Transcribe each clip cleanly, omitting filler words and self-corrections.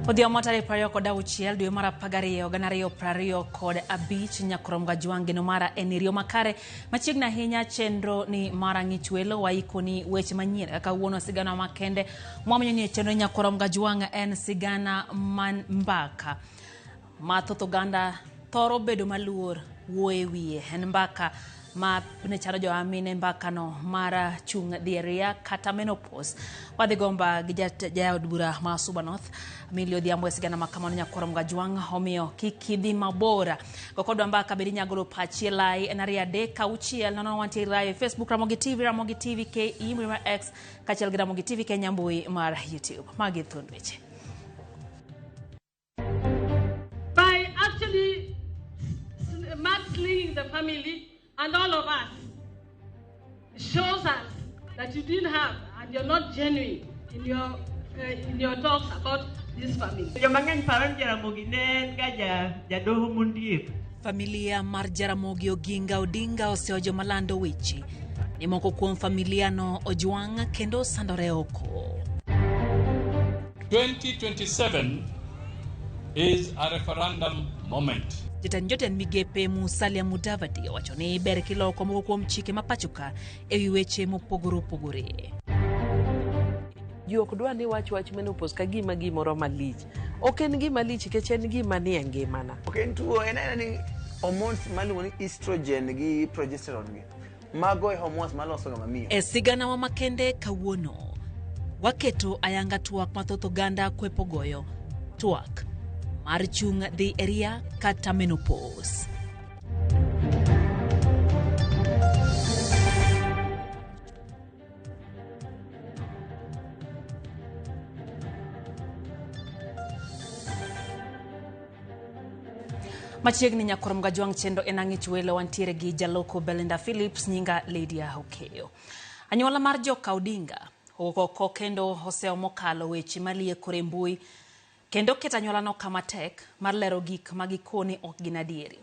Odhiambo tarik 26 dwe mar 12 2025 Nyakrom Gajwang' geno mara en riyo makare machiegni ahinya chenro ni mar ang'ich welo waikoni weche manyien kaka wuono sigana makende mwamenyo ni e chenro Nyakrom Gajwang' en sigana man mbaka ma thoth oganda thoro bedo maluor wuoyo e wiye. En mbaka ma ne chando jowa mine mbakano mar chung' dhi e ria kata menopause. Wadhi gomba gi jaod bura ma Suba North Milly Odhiambo e sigana ma kamano nyakwar Mgajwang' omiyo kik idhi mabor. Go kodwa mbaka bende inyalo golo pachi e lai en 2 3 6 0 wantie live e Facebook Ramogi TV, Ramogi TV KE, mbui mar X kaachiel gi Ramogi TV Kenya mbui mar YouTube. Magi thuond weche. By actually mudslinging the family and all of us shows us that you didn't have and you're not genuine in your talks about this family. Joma ng'eny paro ni Jaramogi ne en ga jadoho mondiek. Familia mar Jaramogi Oginga Odinga oseojo malando weche ni moko kuom familia no ojwang' kendo sandore oko. 2027 is a referendum moment. Jatend jotend migepe Musalia Mudavadi owacho ni ber kiloko moko kuom chike ma pacho ka e wi weche mopogore opogore. Ji ok dwa ni wach wach menopause ka gima gimoro malich. Ok en gima lich nikech en gima nie ngimana. Ok en tuo, en aena ni hormones maluongo ni estrogen gi progesterone gi. Mago e hormones maloso ga mamiyo. E siganawa makende kawuono, waketo ayanga twak mathoth oganda kwepo goyo, twak mar chung' dhi e ria kata menopause. Machiegni nyakwar Mgajwang' chenro en ang'ich welo wantiere gi jaloko Belinda Phillips nyinga Lydia Okeyo. Anyuola mar joka Odinga owuok oko kendo oseomo kalo weche maliekore e mbui kendo keto anyuolano kama tek mar lero gik ma gikoni ok gin adieri.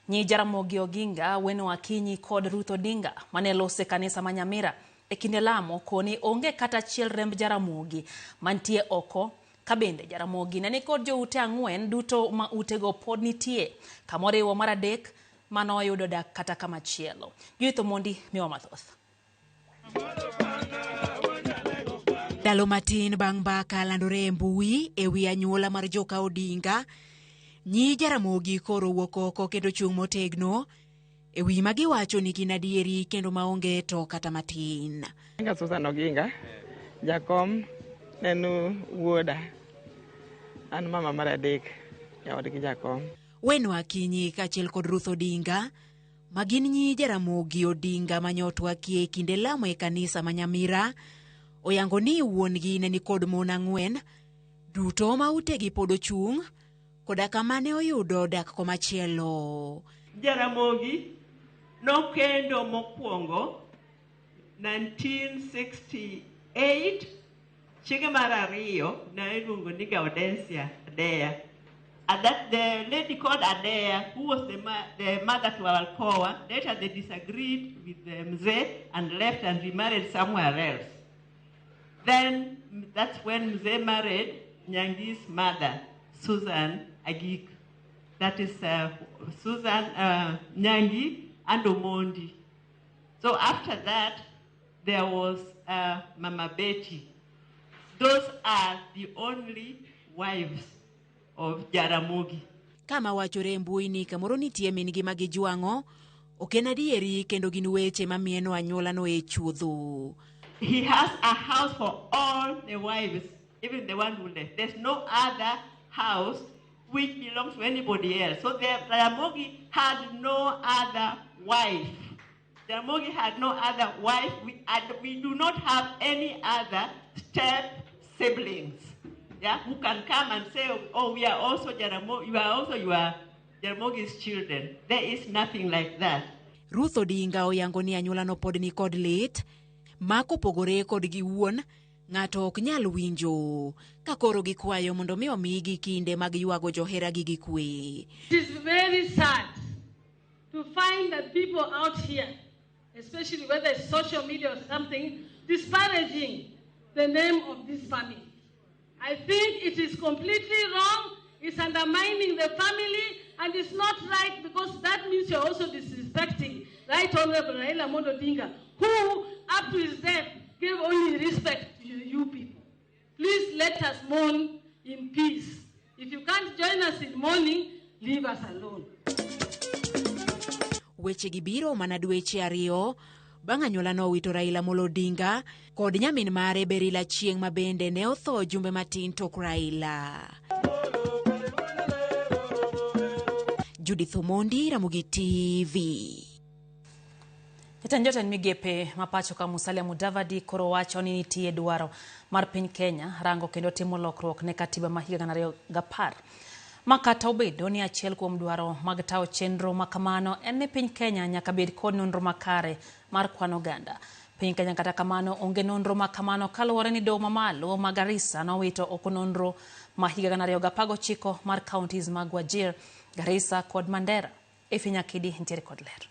Nyi Jaramogi Oginga, Weno Akinyi kod Ruth Odinga mane lose kanisa ma Nyamira e kinde lamo koni onge kata achiel remb Jaramogi mantie oko ka bende Jaramogi ne nikod joute 4 duto ma utego pod nitie kamoriwo mar 3 manoyudo dak kata kamachielo. Judith Omondi miwa mathoth. Ndalo matin bang' mbaka landore e mbui e wi anyuola mar joka Odinga, nyi Jaramogi koro wuok oko kendo chung' motegno e wi ma giwacho ni gin adieri kendo maonge to kata matin. Nyinga Susan Oginga, jakom en wuoda, an mama mar 3 e odgi jakom. Weno Akinyi kaachiel kod Ruth Odinga ma gin nyi Jaramogi Odinga manyotwakie e kinde lamo e kanisa ma Nyamira, oyango ni wuon-gi ne nikod mon 4 duto ma utegi pod ochung' koda kama ne oyudo dak komachielo. Jaramogi nokendo mokwongo 1968, chiege mar 2 ne iluongo ni Gaudensia Adeya. And that the lady called Adeya, who was the mother to our Alcoa, later they disagreed with the Mzee and left and remarried somewhere else. Then that's when Mzee married Nyangi's mother, Susan Agik. That is Susan Nyangi and Omondi. So after that, there was Mama Betty. Those are the only wives of Jaramogi. Kama wachore e mbui ni kamoro nitie min-gi ma gijwang'o, ok en adieri kendo gin weche mamieno anyuolano e chuodho. He has a house for all the wives, even the one who left. There's no other house which belongs to anybody else. So the Jaramogi had no other wife. Jaramogi had no other wife, and we do not have any other step siblings, yeah, who can come and say, oh, we are also Jaramogi, you are also you are Jaramogi's children. There is nothing like that. Ruth Odinga oyango ni anyuolano pod ni kod lit, ma kopogore kod gi wuon, ng'ato ok nyal winjo. Ka koro gikwayo mondo mi omigi kinde mag ywago joheragi gi kwe. It is very sad to find that people out here, especially whether it's social media or something, disparaging the name of this family. I think it is completely wrong. It's undermining the family, and it's not right because that means you're also disrespecting Right Honorable Raila Amolo Odinga, who, up to his death, gave only respect to you people. Please let us mourn in peace. If you can't join us in mourning, leave us alone. Wechegi biro mana dweche ariyo bang' anyuola nowito Raila Amolo Odinga kod nyamin mare Berila Achieng' ma bende ne otho jumbe matin tok Raila. Judith Omondi, Ramogi TV. Jatend jotend migepe ma pacho ka Musalia Mudavadi koro wacho ni nitie dwaro mar piny Kenya rango kendo timo lokruok ne katiba ma higa 2010. Ma kata obedo ni achiel kuom dwaro mag tawo chenro ma kamano en ni piny Kenya nyaka bed kod nonro makare mar kwan oganda. Piny Kenya kata kamano onge nonro ma kamano kaluwore ni doho mamalo ma Garissa nowito oko nonro ma higa 2019 mar counties mag Wajir, Garissa kod Mandera. Efi Nyakidi nitiere kod ler.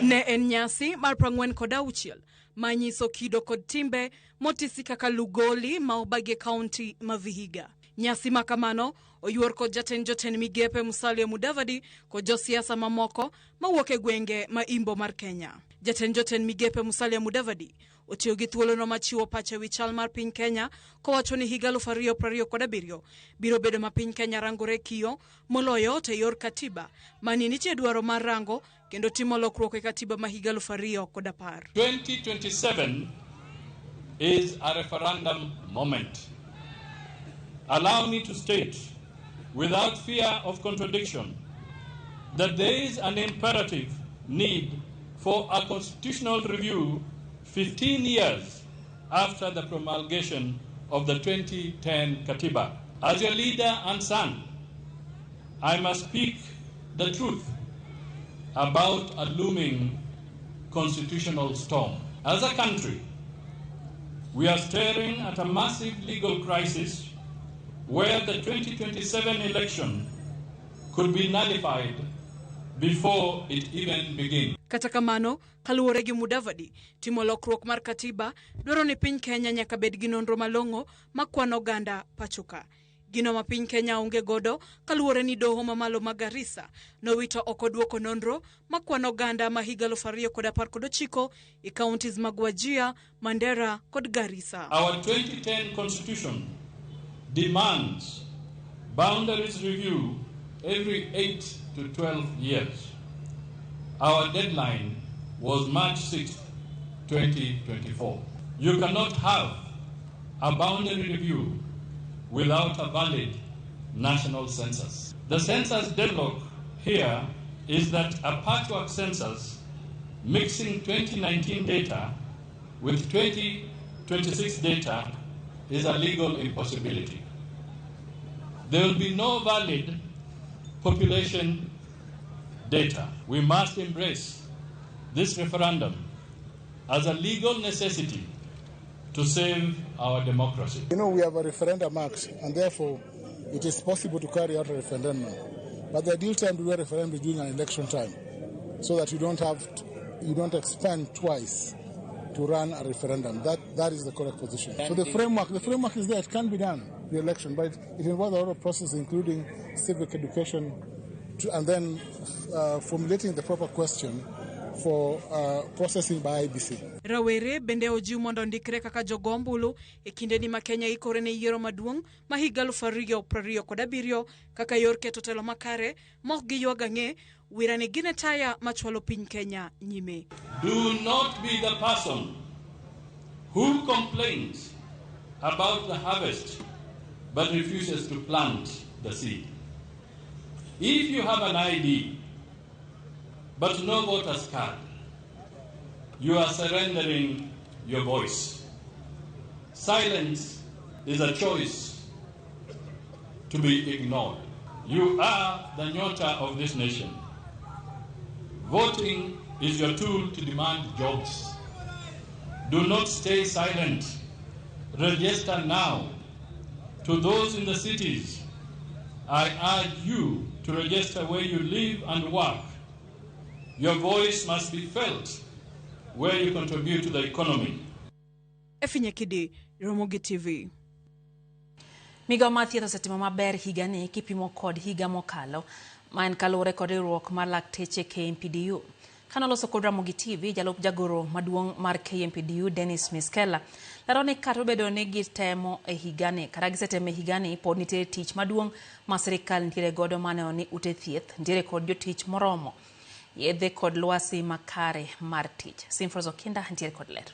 Ne en nyasi mar 46 manyiso kido kod timbe motisi kaka Lugoli ma obagi e kaunti ma Vihiga. Nyasi ma kamano oyuor kod jatend jotend migepe Musalia Mudavadi kod josiasa mamoko mawuok e gwenge ma imbo mar Kenya. Jatend jotend migepe Musalia Mudavadi otiyo gi thuolono machiwo pache wi chal mar piny Kenya kowacho ni higa 2027 biro bedo ma piny Kenya rangore kiyo moloyo to e yor katiba mani nitie dwaro mar rango kendo timo lokruok e katiba ma higa 2010. 2027 is a referendum moment. Allow me to state, without fear of contradiction, that there is an imperative need for a constitutional review 15 years after the promulgation of the 2010 Katiba. As your leader and son, I must speak the truth about a looming constitutional storm. As a country, we are staring at a massive legal crisis where the 2027 election could be nullified before it even begins. Kata kamano, kaluwore gi Mudavadi, timo lokruok mar katiba dwaro ni piny Kenya nyaka bed gi nonro malong'o ma kwano oganda pachoka. Gino ma piny Kenya onge godo kaluwore ni doho mamalo ma Garissa nowito oko duoko nonro ma kwano oganda ma higa 2019 e counties mag Wajir, Mandera kod Garissa. Our 2010 constitution demands boundaries review every 8 to 12 years. Our deadline was March 6, 2024. You cannot have a boundary review without a valid national census. The census deadlock here is that a patchwork census mixing 2019 data with 2026 data is a legal impossibility. There will be no valid population data. We must embrace this referendum as a legal necessity to save our democracy. You know, we have a referendum act, and therefore it is possible to carry out a referendum. But the ideal time to do a referendum is during an election time, so that you don't expend twice to run a referendum. That is the correct position. So the framework is there. It can be done, the election, but it involves a lot of process, including civic education, and then formulating the proper question for processing by IEBC. Rawere bende ojiw mondo ondikre kaka jogo ombulu e kindeni ma Kenya ikore ne yiero maduong' ma higa 2027 kaka yor keto telo makare ma ok giywag ang'e wira ni gin e taya machwalo piny Kenya nyime. Do not be the person who complains about the harvest but refuses to plant the seed. If you have an ID but no voter's card, you are surrendering your voice. Silence is a choice to be ignored. You are the nyota of this nation. Voting is your tool to demand jobs. Do not stay silent. Register now. To those in the cities, I urge you to register where you live and work. Your voice must be felt where you contribute to the economy. Efinye Kidi, Ramogi TV. Migawo mar thieth osetimo maber higani kipimo kod higa mokalo, ma en kaluwore kod riwruok mar lakteche KMPDU. Kanoloso kod Ramogi TV, jalup jagoro maduong' mar KMPDU Dennis Miskella lero ni kata obedo ni gitemo e higani, kata gisetemo e higani, pod nitiere tich maduong' ma sirikal nitiere godo maneno ni ute thieth nitiere kod jotich moromo, yedhe kod lwasi makare mar tich. Simfros Okinda nitiere kod ler.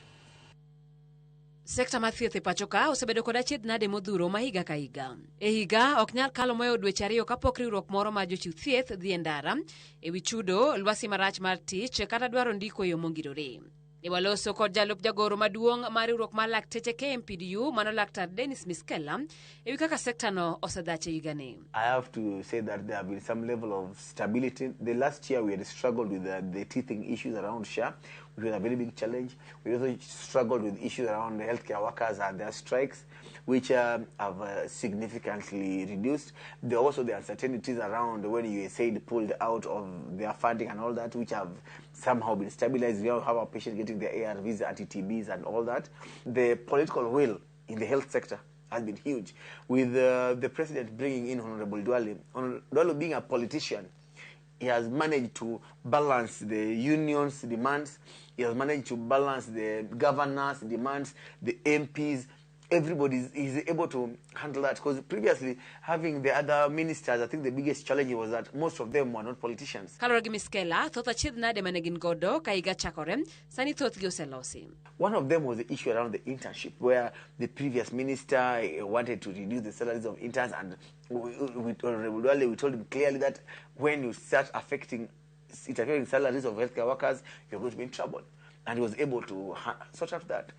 Sekta mar thieth e pacho ka osebedo kod achiedh nade modhuro ma higa ka higa. E higa ok nyal kalo moyo dweche ariyo kapok riwruok moro mar jochiw thieth dhi e ndara e wi chudo, lwasi marach mar tich kata dwaro ndiko e yo mongirore. Ne waloso kod jalup jagoro maduong' mar riwruok mar lakteche KMPDU mano Laktar Dennis Miskella e wi kaka sektano osedhach e higani. I have to say that there have been some level of stability. The last year we had struggled with the teething issues around SHA, which was a very big challenge. We also struggled with issues around the healthcare workers and their strikes, which have significantly reduced. There are also the uncertainties around when USAID pulled out of their funding and all that, which have somehow been stabilized. We have our patients getting their ARVs, anti-TBs and all that. The political will in the health sector has been huge, with the president bringing in Honorable Duale. Honorable Duale being a politician, he has managed to balance the unions' demands, he has managed to balance the governors' demands, the MPs. Everybody is able to handle that, because previously, having the other ministers, I think the biggest challenge was that most of them were not politicians. Kaluwore gi Miskella, thoth achiedh nade mane gin godo ka higa chakore, sani thothgi oselosi. One of them was the issue around the internship, where the previous minister wanted to reduce the salaries of interns, and we told him clearly that when you start interfering salaries of healthcare workers, you're going to be in trouble. And he was able to sort out that.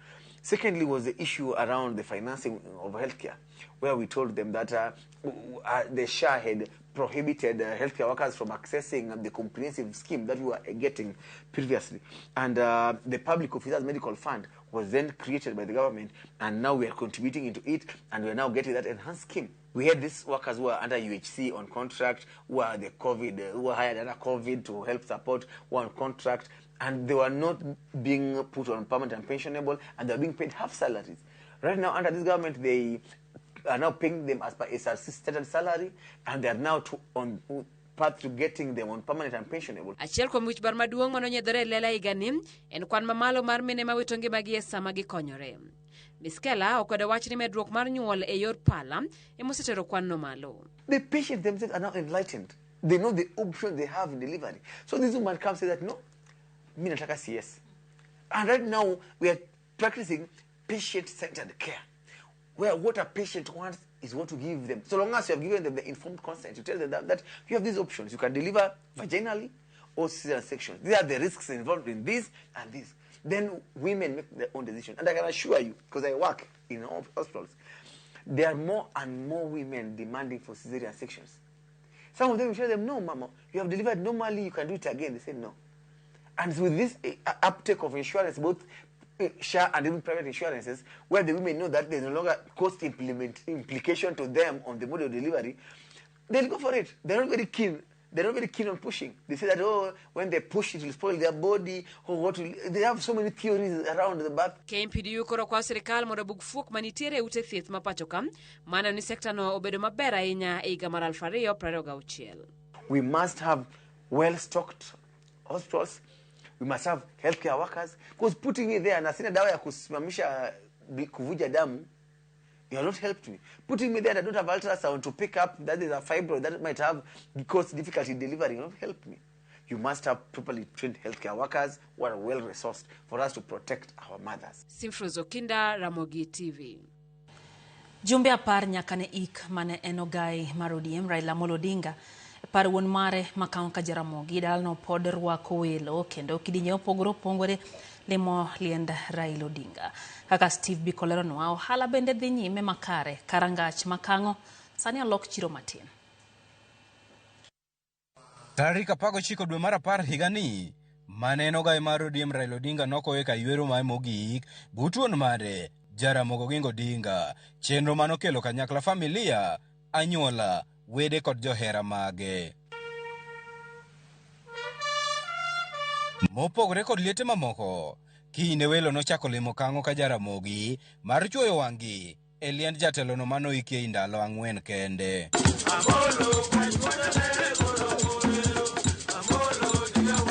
Secondly was the issue around the financing of healthcare, where we told them that the SHA had prohibited healthcare workers from accessing the comprehensive scheme that we were getting previously. And the Public Officers Medical Fund was then created by the government, and now we are contributing into it, and we are now getting that enhanced scheme. We had these workers who were under UHC on contract, who are the COVID, who were hired under COVID to help support, who were on contract, and they were not being put on permanent and pensionable, and they were being paid half salaries. Right now, under this government, they are now paying them as per SRC standard salary, and they are now on path to getting them on permanent and pensionable. Achiel kuom wich bar maduong' manonyiedhore e lela higani en kwan mamalo mar mine mawito ngimagi e sama gikonyore. Miskella okwedo wach ni medruok mar nyuol e yor pala emosetero kwan no malo. The patients themselves are now enlightened. They know the options they have in delivery. So this woman comes and says that, no, mi nataka CS. And right now, we are practicing patient-centered care, where what a patient wants is what to give them. So long as you have given them the informed consent, you tell them that you have these options. You can deliver vaginally or cesarean section. These are the risks involved in this and this. Then women make their own decision. And I can assure you, because I work in hospitals, there are more and more women demanding for cesarean sections. Some of them, you tell them, no, mama, you have delivered normally, you can do it again. They say no. And with this uptake of insurance, both SHA and even private insurances, where the women know that there's no longer cost implication to them on the mode of delivery, they'll go for it. They're not very keen. They're not very keen on pushing. They say that, oh, when they push, it will spoil their body, or what will... They have so many theories around the birth. KMPDU koro kwa sirikal mondo bug fuok manitiere e ute thieth ma pacho ka, mano ni sekta no obedo maber ahinya e higa mar 2026. We must have well-stocked hospitals. We must have healthcare workers. Because putting me there na sina dawa ya kusimamisha kuvuja damu, you have not helped me. Putting me there and I don't have ultrasound to pick up that is a fibroid that might have caused difficulty in delivering, you have not helped me. You must have properly trained healthcare workers who are well-resourced for us to protect our mothers. Simfrozo Okinda, Ramogi TV. Jumbe apar nyaka ne ik mane en ogai mar ODM Raila Amolo Odinga par wuon mare makawo ka Jaramogi dalano pod rwako welo kendo kidinje opogore opogore limo liend Raila Odinga. Kaka Steve Biko leronwa, ohala bende dhi nyime makare karangach makang'o sani olok chiro matin. Tarik 19 dwe mar 10 higani mane en ogai mar ODM Raila Odinga nokowe ka ywero mae mogik but wuon mare Jaramogi Oginga Odinga, chenro manokelo kanyakla familia, anyuola, wede kod johera mage. Mopogore kod liete mamoko, kinyne welo nochako limo kang'o ka Jaramogi mar chwoyo wang'gi e liend jatelono manoiki ei ndalo 4 kende.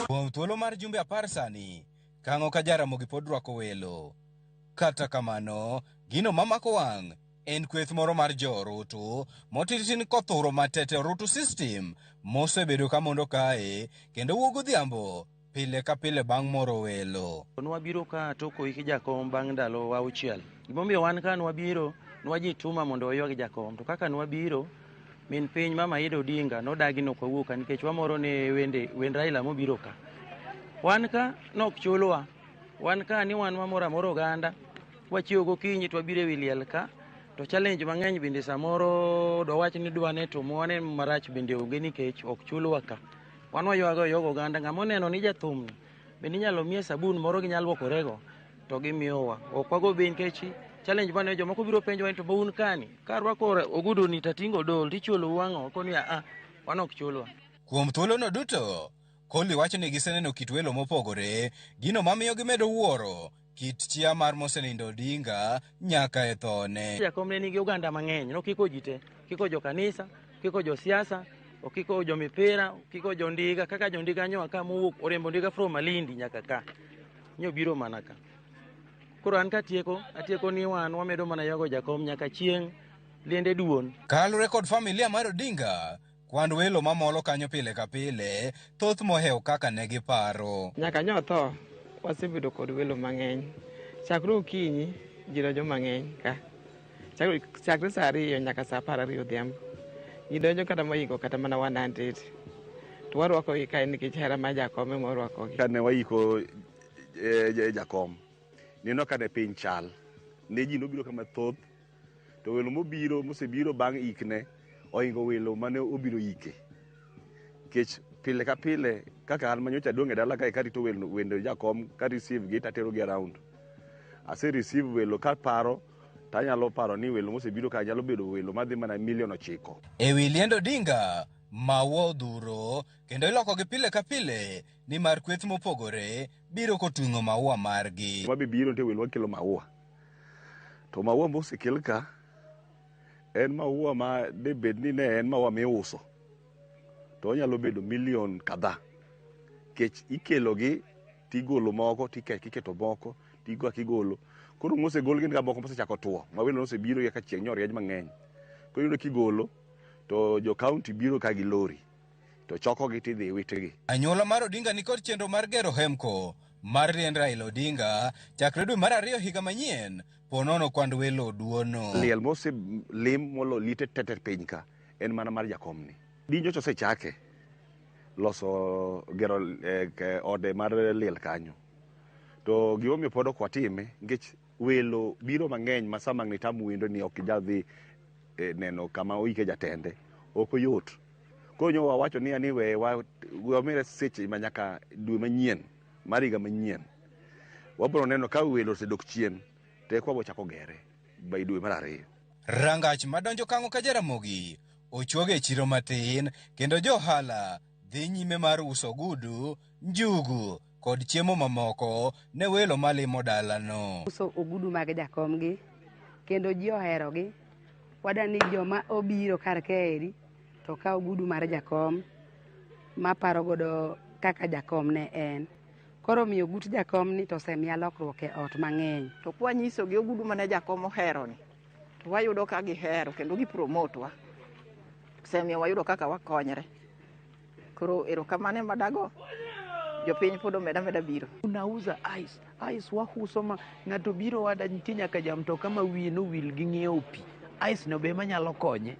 Kuom thuolo mar jumbe 10 sani, Kang'o ka Jaramogi pod rwako welo. Kata kamano, gino mamako wang' en kweth moro mar jo orutu motitin kothuro matete orutu system mosebedo ka mondo kae kendo wuok godhiambo pile ka pile bang' moro welo. Nwabiro ka tok oiki jakom bang' ndalo 6. Gimomiyo wan ka nwabiro, nwajituma mondo waywag jakom. To kaka nwabiro, min piny Mama Ida Odinga nodagi nok wawuok ka nikech wamoro ne wende wend Raila mobiro ka. Wan ka nok chulwa. Wan ka ni wan wamoro amora oganda. Wachiewo gokinyi to wabiro e wi liel ka. To challenge mang'eny bende samoro dwawach ni dwane to mwane marach bende onge nikech ok chulwa ka. Wan waywago yogo oganda, ng'ama oneno ni jathum ni bende inyalo miye sabun moro ginyalo luokorego to gimiyowa. Ok wago bei nikech challenge mane jomoko biro penjowa ni to un kani ka arwako ogudu ni tating'o dol tichulou ang'o? Koni a wan ok chulwa. Kuom thuolono duto, Kolly wacho ni giseneno kit welo mopogore, gino mamiyo gimedo wuoro kit chia mar mosenindo Odinga nyaka e thone. Jakom ne nigi oganda mang'eny, nokiko ji te, okiko jo kanisa, okiko jo siasa, okiko jo mipira, okiko jo ndiga, kaka jo ndiga nyoa ka mowuok oriembo ndiga from Malindi nyaka ka. Nyobiro mana ka. Koro an katieko, atieko ni wan wamedo mana ywago jakom nyaka chieng' liende duon. Kaluwore kod familia mar Odinga, kwand welo mamolo kanyo pile ka pile thoth mohewo kaka ne giparo. Nyaka nyo tho, wasebedo kod welo mang'eny. Chakre okinyi, ji donjo mang'eny ka. Chakre saa 2 nyaka saa 12 odhiambo. Ji donjo kata mohingo kata mana 100. To warwakogi kae nikech hera mar jakom ema warwakogi. Kane waiko jakom, neno kane piny chal. Ne ji nobiro kama thoth, to welo mobiro, mosebiro bang' ikne, ohingo welo mane obiro ike. Nikech pile ka pile, kaka an manyocha aduong' e dala kae karito wendo jakom, ka receive gi tatero gi around. Ase receive welo kaparo, tanyalo paro ni welo mosebiro ka nyalo bedo welo madhi mana milion 9. E wi liend Odinga, maua odhuro kendo ilokogi pile ka pile nimar kweth mopogore biro koting'o maua margi. Mabe biro nitie welo makelo maua. To maua mosekel ka en maua ma debed ni ne en maua miuso to onyalo bedo milion kadhaa. Nikech ikelogi tigolo moko tiketo moko tigo kigolo. Koro mosegol gin ga moko mosechako tuo ma welo nosebiro ka chieng' nyo rieny mang'eny. Koro iyudo kigolo to jo county biro ka gi lori to chokogi tidhi witgi. Anyuola mar Odinga nikod chenro mar gero hemko mar liend Raila Odinga chakre dwe mar 2 higa manyien ponono kwand welo duono. Liel moselim molo liete tete piny ka en mana mar jakomni. Dinjo osechake loso gero ode mar liel kanyo. To gimomiyo pod ok watime nikech welo biro mang'eny ma sama ng'e tam wendo ni ok nyal dhi neno kama oike jatende ok oyot. Koro nyo wawacho ni ani we wamire seche ma nyaka dwe manyien mar higa manyien. Wabiro neno ka welo osedok chien to eka wabiro chako gere by dwe mar 2. Rangach madonjo Kang'o ka Jaramogi ochuoge e chiro matin kendo jo ohala dhi nyime mar uso ogudu, njugu kod chiemo mamoko ne welo malimo dalano. Uso ogudu mag jakomgi kendo ji oherogi. Wadani joma obiro kar kaeri to kawo ogudu mar jakom maparo godo kaka jakom ne en. Koro miyo gut jakom ni to osemiya lokruok e ot mang'eny. To kwanyisogi ogudu mane jakom ohero ni, to wayudo ka gihero kendo gipromote wa. Osemiyo wayudo kaka wakonyre. Koro erokamano ema dago, jopiny pod omeda meda biro. Unauza ice, ice wahuso ma ng'ato biro wada nitie nyaka jamtoka ma wiye nowil gi ng'iewo pi. Ice no be manyalo konye.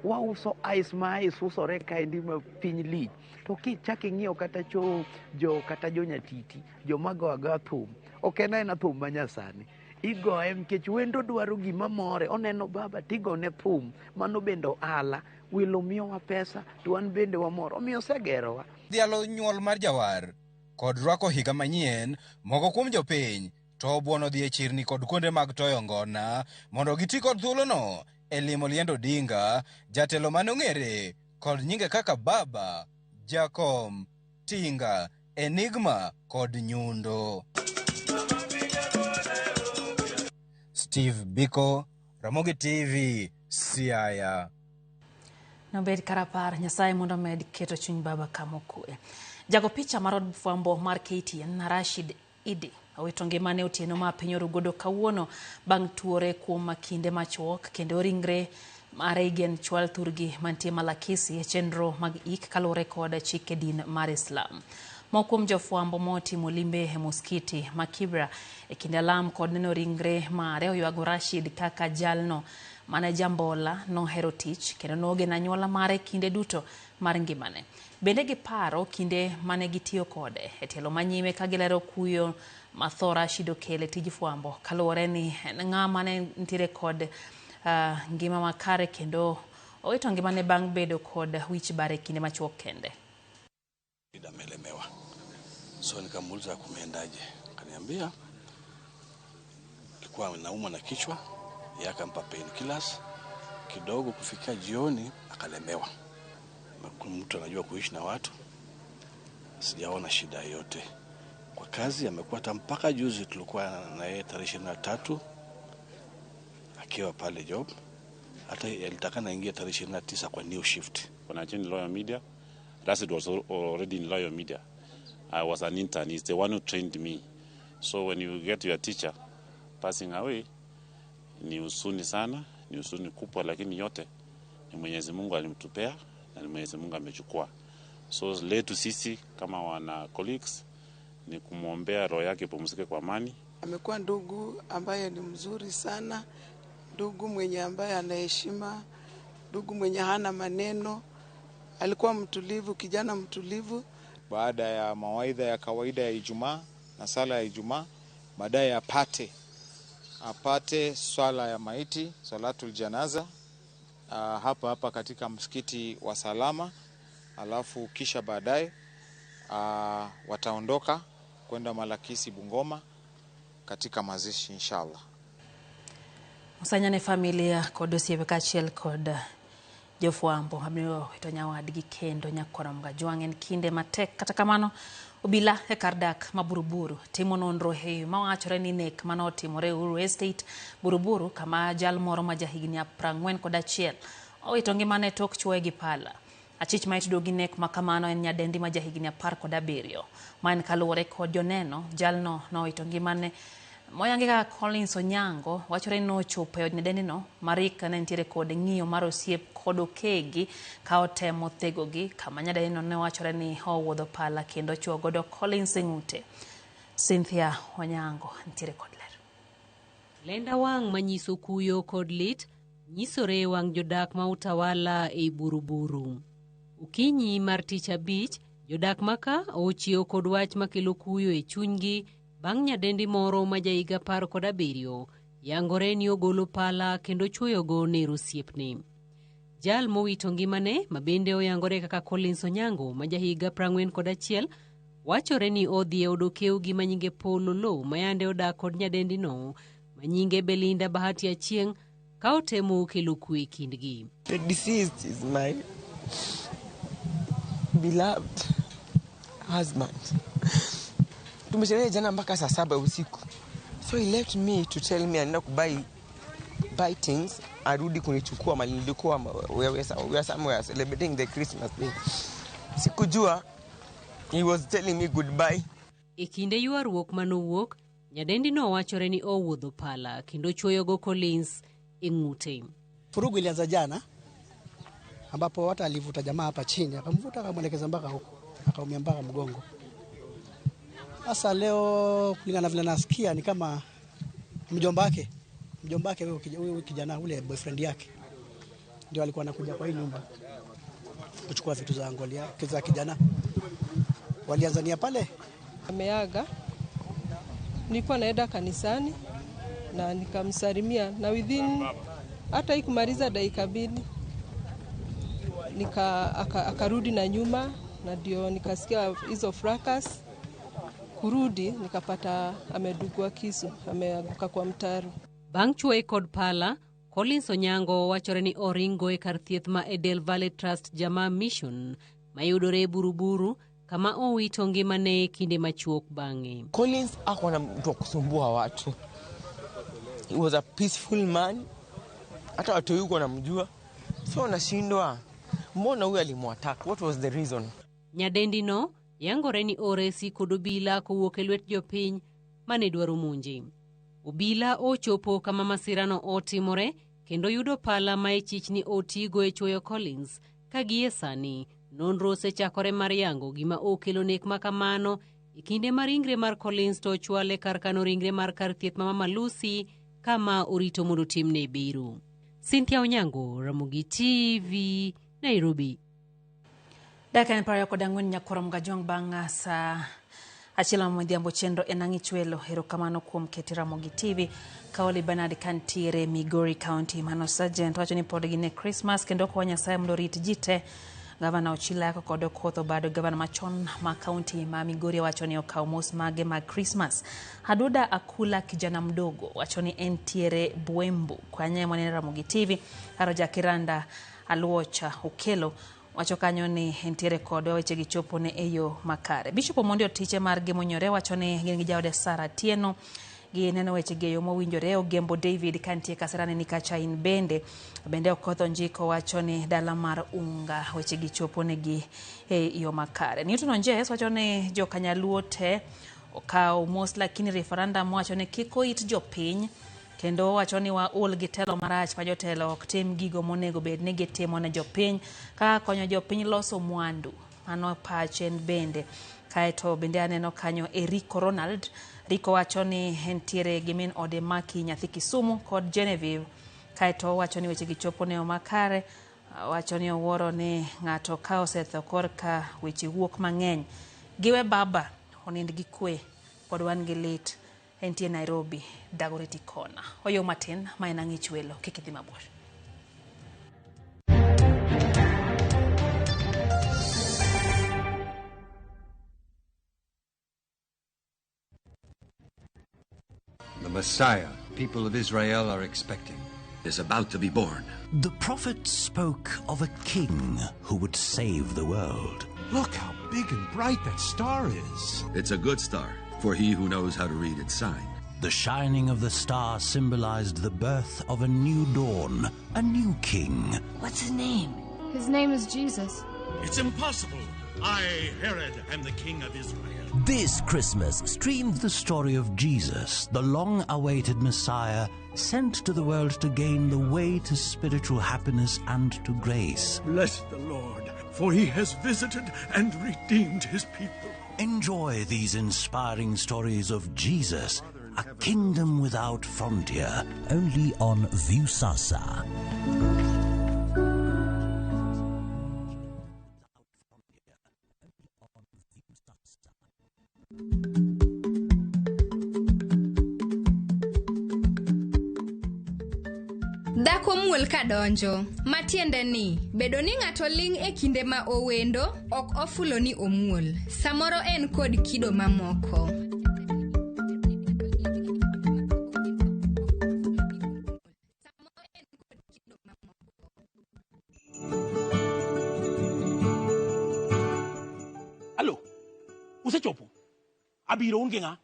Wauso ice ma ice usore kaendi ma piny lich. To kichak ing'iyo kata cho jo kata jo nyatiti, joma go agoya thum. Ok en aena thum ma nyasani. Igoye nikech wendo dwaro gima more, oneno baba tigone thum, mano bende ohala, welo miyowa pesa to wan bende wamor, omiyo osegerowa. Dhialo nyuol mar jawar kod rwako higa manyien, moko kuom jopiny to obuono dhi e chirni kod kuonde mag toyo ngona mondo giti kod thuolono e limo liend Odinga, jatelo mane ong'ere kod nyinge kaka Baba, Jakom, Tinga, Enigma kod Nyundo. Steve Biko, Ramogi TV, Siaya. Nobed karapar, Nyasaye mondo omed keto chuny baba kama okwe. Jago picha mar od fwambo mar KTN Rashid Idi owito ngimane otieno ma piny orugodo kawuono bang' tuore kuom kinde machuok kendo ringre mare igen chwal thurgi mantie Malakisi e chenro mag ik kaluwore kod chike din mar Islam. Moko kuom jofwambo motimo limbe e muskiti ma Kibra e kinde alam kod neno ringre mare oywago Rashid kaka jalno mane jambola nohero tich kendo nogeno anyuola mare kinde duto mar ngimane. Bende giparo kinde mane gitiyo kode e tielo manyime ka gilero kuyo ma tho Rashid okelo e tij fwambo kaluwore ni en ng'ama ne nitiere kod ngima makare kendo owito ngimane bang' bedo kod wich bar e kinde machuok kende. Amelemewa. So nikamuuliza kumeendaje, akaniambia alikuwa anaumwa na kichwa, yeye akampa painkillers kidogo, kufikia jioni akalemewa. Mtu anajua kuishi na watu, sijaona shida yote kwa kazi. Amekuwa hata mpaka juzi tulikuwa na yeye tarehe 23 akiwa pale job, hata alitaka naingia tarehe 29 kwa new shift. When I joined Royal Media, Rashid was already in Royal Media. I was an intern. He's the one who trained me. So when you get your teacher passing away, ni huzuni sana, ni huzuni kubwa, lakini yote ni Mwenyezi Mungu alimtupea na ni Mwenyezi Mungu amechukua. So letu sisi kama wana colleagues ni kumwombea roho yake ipumzike kwa amani. Amekuwa ndugu ambaye ni mzuri sana, ndugu mwenye ambaye anaheshima, ndugu mwenye hana maneno. Alikuwa mtulivu, kijana mtulivu. Baada ya mawaidha ya kawaida ya Ijumaa na sala ya Ijumaa, baadaye apate swala ya maiti, salatul janaza, hapa hapa katika msikiti wa Salama, alafu kisha baadaye wataondoka kwenda Malakisi Bungoma katika mazishi inshallah. Osanyane familia kod osiepe kaachiel kod jofwambo abiro wito nyawadgi kendo nyakwar Mgajwang' en kinde matek kata kamano obila e kar dak ma Buruburu timo nonro e mawachore ni nek manotimore Uhuru Estate Buruburu kama jal moro ma jahigni 41 owito ngimane tok chuoye gi pala. Achich ma itudo gi nek ma kamano en nyadendi ma jahigni 17 ma en kaluwore kod joneno jalno nowito ngimane moyangi kaka Collins Onyango wachore ni nochopo e od nyadendino Marik ne nitiere kod ng'iyo mar osiep kod okegi ka otemo thegogi kama nyadendino ne wachore ni owuodho pala kendo chuo godo Collins e ng'ute. Cynthia Onyango nitiere kod ler. Lenda wang' manyiso kuyo kod lit nyisore e wang' jodak ma Utawala ei Buruburu. Okinyi mar tich abich, jodak maka ochiewo kod wach makelo kuyo e chunygi bang' nyadendi moro ma jahiga 17 yangore ni ogolo pala kendo chuoyogo ner osiepne. Jal mowito ngimane ma bende oyangore kaka Collins Onyango ma jahiga 41 wachore ni odhi e od okewgi ma nyinge Paul Oloo ma yande odak kod nyadendino ma nyinge Belinda Bahati Achieng' ka otemo kelo kwe e kindgi. The deceased is my beloved husband. Tumesherehe jana mpaka saa 7 usiku. So he left me to tell me anaenda kubuy things, arudi kunichukua mali nilikuwa we were somewhere celebrating the Christmas day. Sikujua he was telling me goodbye. E kinde ywaruok manowuok, nyadendi no wachore ni owuodho pala kendo chuoyogo Collins e ng'ute. Furugu ilianza jana ambapo hata alivuta jamaa hapa chini, akamvuta akamwelekeza mpaka huko, akaumia mpaka mgongo. Sasa leo kulingana vile nasikia ni kama mjomba wake huyo kijana ule boyfriend yake ndio alikuwa anakuja kwa hii nyumba kuchukua vitu za angolia za kijana. Walianzania pale. Ameaga. Nilikuwa naenda kanisani na nikamsalimia na within hata ikumaliza dakika 2 akarudi na nyuma na ndio nikasikia hizo fracas. Kurudi nikapata amedugwa kisu, ameanguka kwa mtaro. Bang' chuoye kod pala, Collins Onyango wachore ni oringo e kar thieth ma Edel Valley Trust Jamaa Mission mayudore Buruburu kama owito ngimane kinde machuok bang'e. Collins hakuwa na mtu wa kusumbua watu. He was a peaceful man. Hata watu yuko wanamjua. So nashindwa, mbona huyu alimuattack? What was the reason? Nyadendi no yangore ni oresi kod obila kowuok e lwet jopiny mane dwaro monje. Obila ochopo kama masirano otimore kendo yudo pala ma ichich ni otigo e chuoyo Collins ka gie sani nonro osechakore mar yango gima okelo nek ma kamano e kinde ma ringre mar Collins to ochwale kar kano ringre mar kar thieth ma Mama Lucy kama orito mondo otimne bero. Cynthia Onyango, Ramogi TV, Nairobi. Dakika en 24 nyakoro Mgajwang' bang' saa 1 modhiambo chenro en ang' ichwelo. Erokamano kuom keti Ramogi TV. Kaoli Bernard kantiere Migori County. Mano Sergeant wacho ni pod gin e Christmas kendo kwa Nyasaye mondo orit ji te. Gavana Ochilako kod Okoth Obado, gavana machon ma kaunti ma Migori wacho ni okaw mos mage mag Christmas. Haduda Akula kijana mdogo wacho ni entiere Bwembu. Kwanye mwanene Ramogi TV. Aroja Kiranda Aluocha Okelo wacho kanyo ni entiere kodwa weche gichopo ne eyo makare. Bishop Omondi Otiche mar Gemonyore wacho ni gin gi jaode Sara Tieno gineno weche gi e yo mowinjore. Ogembo David kantie Kasarani ni kacha in bende. Bende Okoth Onjiko wacho ni dala mar Unga weche gichopo negi e yo makare. Newton Onjes wacho ni jokanyaluo te okaw mos lakini referendum wacho ni kik oit jopiny kendo wacho ni waol gi telo marach ma jotelo ok tim gigo monego bed ni gitimo ne jopiny kaka konyo jopiny loso mwandu. Mano pache en bende. Kaeto bende aneno kanyo Eriko Ronald. Riko wacho ni entiere gi min ode Maki nyathi Kisumu kod Genevieve. Kaeto wacho ni weche gichopo ne makare. Wacho ni owuoro ni ng'ato ka osetho korka weche wuok mang'eny. Giwe baba onind gi kwe pod wan gi lit. Entie Nairobi, Dagoretti Corner. Oyo matin ma en ang' ichwelo kik idhi mabor. The Messiah people of Israel are expecting is about to be born. The prophet spoke of a king who would save the world. Look how big and bright that star is. It's a good star for he who knows how to read its sign. The shining of the star symbolized the birth of a new dawn, a new king. What's his name? His name is Jesus. It's impossible. I, Herod, am the king of Israel. This Christmas, stream the story of Jesus, the long-awaited Messiah, sent to the world to gain the way to spiritual happiness and to grace. Bless the Lord, for he has visited and redeemed his people. Enjoy these inspiring stories of Jesus, a kingdom without frontier, only on Viusasa. Dhako muol kadonjo, matiende ni bedo ni ng'ato ling' e kinde ma owendo ok ofulo ni omuol. Samoro en kod kido mamoko. Alo, usechopo? Abiro un gi ng'a?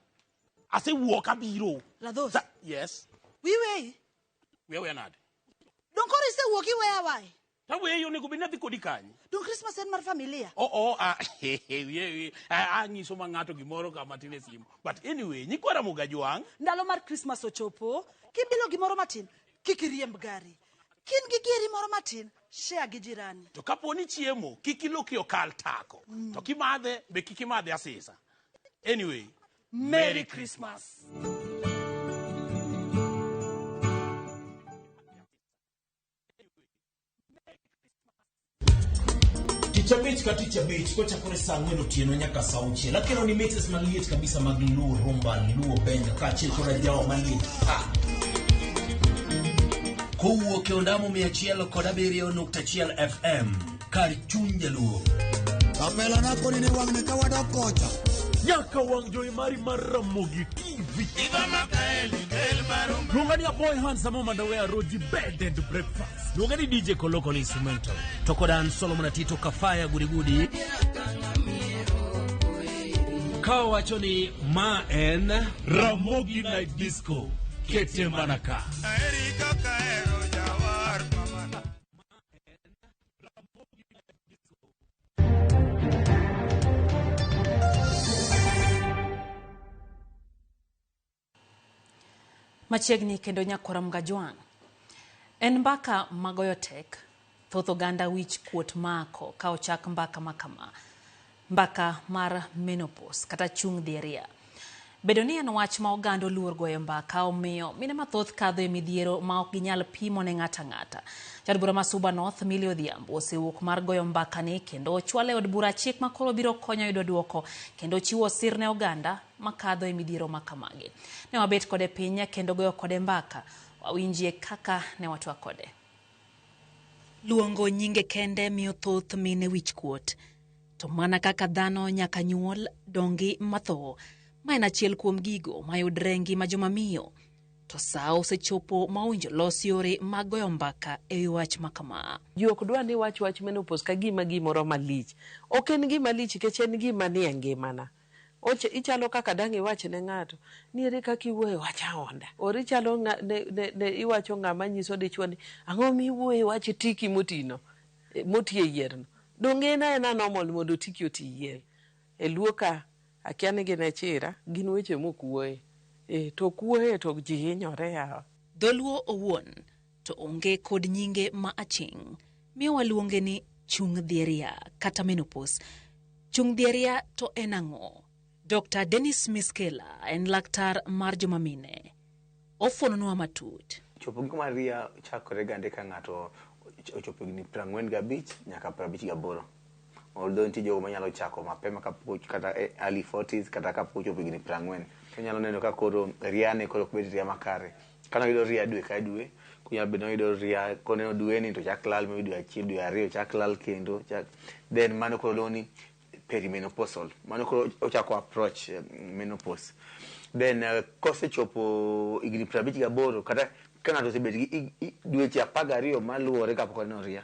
Asewuok abiro. Ladhos. Yes. Wiweyi. Wiya nade? Dong koro isewuok iweya wae. Taweyi onego bed ni adhi kodi kanye? Dong Christmas en mar familia. Anyiso ma ng'ato gimoro kama tin e simu. But anyway, nyikwa Ramogi Ajwang'. Ndalo mar Christmas ochopo, kibilo gimoro matin, kik iriemb gari. Kin gi giri moro matin, share gi jirani. To kapo ni chiemo, kik ilokri okal tako. To kimadhe, be kik imadhe asisa. Anyway, Merry Christmas. Tich abich ka tich abich kochakore saa 4 otieno nyaka saa 6 akelo ni mixes maliet kabisa mag Luo Rumba, Luo Benga kaachiel kod ajawa maliet pa. Kowuok e ondamo 107.1 FM kar chuny jaluo. Kapela na koni ni wang'ni ka wadok kocha. Nyaka wang' jowi mari mar Ramogi TV. Luonga ni a boy handsome mandawe roji bed and breakfast. Luonga ni DJ Koloko instrumental. To kod an Solomon Atito Kafaya Gudigudi. Ka wacho ni ma en Ramogi Night Disco. Kete mana ka. Machiegni kendo nyakwara Mgajwang'. En mbaka magoyo tek, thoth oganda wich kuot mako ka ochak mbaka makama. Mbaka mar menopause kata chung' dhi e ria. Bedo ni en wach ma oganda oluor goyo mbaka omiyo mine mathoth kadho e midhiero ma ok ginyal pimo ne ng'ato ang'ata. Jaod bura ma Suba North Millie Odhiambo osewuok mar goyo mbaka ni kendo ochwalo e od bura chik ma koro biro konyo yudo duoko kendo chiwo sir ne oganda makadho e midhiero ma kamagi. Ne wabet kode piny kendo goyo kode mbaka. Wawinjie kaka ne watwak kode. Luongo nyinge kende miyo thoth mine wich kuot. To mana kaka dhano nyaka nyuol, dongi matho, ma en achiel kuom gigo mayudre e ngima joma miyo. To sa osechopo ma owinjo los yore mag goyo mbaka e wi wach ma kama. Ji ok dwa ni wach wach menopause ka gima gimoro malich. Ok en gima lich nikech en gima nie ngimana. Ichalo kaka dang' iwach ne ng'ato ni ere kaka iwuoyo wach aonda. Or ichalo ne, ne, ne iwacho ng'ama nyiso dichuo ni ang'o miwuoye wach tiki motino moti e yierno. Donge en aena normal mondo tiki oti yier. E luo ka akia ni gin e chira gin weche mok wuoye. E, to ok wuoye to ji hinyore yawa. Dholuo owuon to onge kod nyinge ma aching' miyo waluonge ni chung' dhieria kata menopause. Chung' dhieria to en ang'o? Dr. Dennis Miskela en laktar mar joma mine. Ofuononwa matut. Chopo giko mar ria chakore gande ka ng'ato ochopo higni 45 nyaka 58. Although nitie jogo manyalo chako mapema kapok kata early 40s kata kapok ochopo higni 40. Onyalo neno ka koro ria ne koro ok bed ria makare. Kane oyudo ria dwe ka dwe, konyalo bedo ni oyudo ria koneno dwe ni to chak lal maybe dwe achiel dwe ariyo chak lal kendo chak then mano koro luongo ni perimenopausal. Mano koro ochako approach menopause. Then kosechopo higni 58 kata ka ng'ato osebet gi dweche 12 maluwore kapok oneno ria.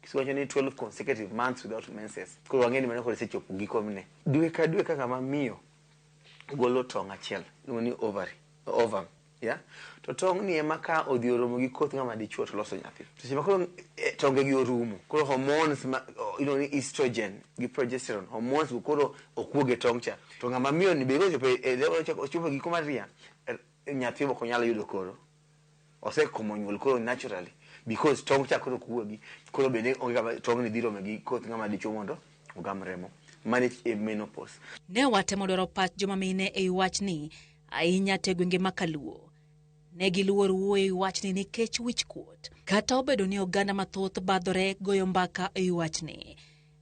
Kiwacho ni 12 consecutive months without menses. Koro wang'e ni mano koro osechopo gikone. Dwe ka dwe ka ng'ama miyo golo tong' achiel iluongo ni ovary, ovum, yeah? To tong' ni ema ka odhi oromo gi koth ng'ama dichuo to loso nyathi. Seche ma koro tonge gi orumo, koro hormones ma iluongo ni estrogen gi progesterone, hormones go koro ok wuog e tong' cha. To ng'ama miyo ni be kochopo e level ochopo e giko mar ria, nyathi ok onyal yudo koro. Osekomo nyuol koro naturally because tong' cha koro ok wuogi. Koro bende onge kama tong' ni dhi rome gi koth ng'ama dichuo mondo ogam remo. Mano e menopause. Ne watemo dwaro pach joma mine e wi wachni, ahinya to e gwenge ma Kaluo. Ne giluor wuoyo e wi wachni nikech wich kuot. Kata obedo ni oganda mathoth badhore goyo mbaka e wi wachni.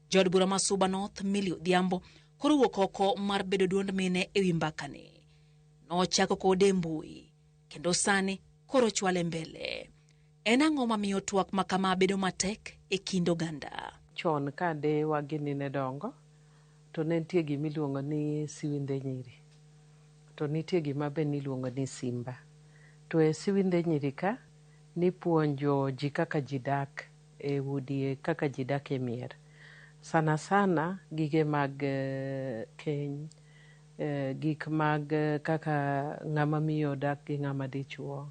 Jaod bura ma Suba North Millie Odhiambo koro wuok oko mar bedo duond mine e wi mbakani. Nochako kode e mbui kendo sani koro chwale mbele. En ang'o mamiyo twak ma kama bedo matek e kind oganda? Chon ka deyewa gini ne dongo, to ne nitie gima iluongo ni siwindhe nyiri. To nitie gima be niluongo ni simba. To e siwindhe nyiri ka, nipuonjo ji kaka ji dak e udi, kaka ji dak e mier. Sana sana gige mag keny, gik mag kaka ng'ama miyo dak gi ng'ama dichuo.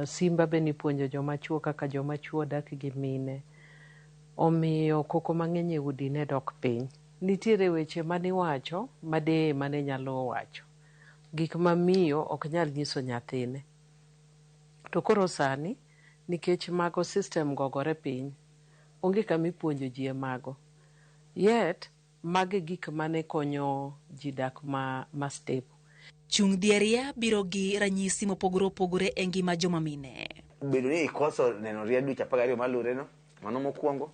Simba be nipuonjo joma chuo kaka joma chuo dak gi mine. Omiyo koko mang'eny e udi ne dok piny. Nitiere weche maniwacho ma deye mane nyalo wacho. Gik ma miyo ok nyal nyiso nyathine. To koro sani, nikech mago system go ogore piny, onge kama ipuonjo ji e mago. Yet, mago e gik mane konyo ji dak ma, ma stable. Chung' dhieria biro gi ranyisi mopogore opogore e ngima joma mine. Bedo ni ikoso neno ria dweche 12 maluwore no, mano mokwongo.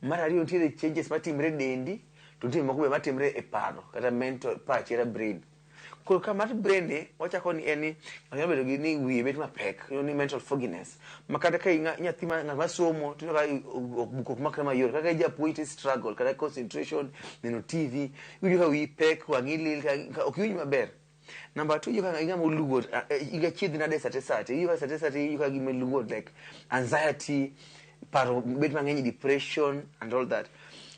Mar ariyo nitiere changes matimre e dendi, to nitie moko be matimre e paro kata mental pachi kata brain. Koro ka mar brain ni, wachako ni en ni ng'ato nyalo bedo gi ni wiye bet mapek, iluongo ni mental fogginess. Ma kata ka nyathi ma ng'at masomo to iyudo ka buk ok makre mayot. Kata ka japuonj to struggle kata concentration, neno TV, iwinjo ka wiyi pek, wang'i lil, ok iwinj maber. Number two, iwinjo ka ing'ama oluor, in achiedh nade sate sate, iwinjo ka sate sate iwinjo ka gima iluor like anxiety, paro bet mang'eny, depression and all that.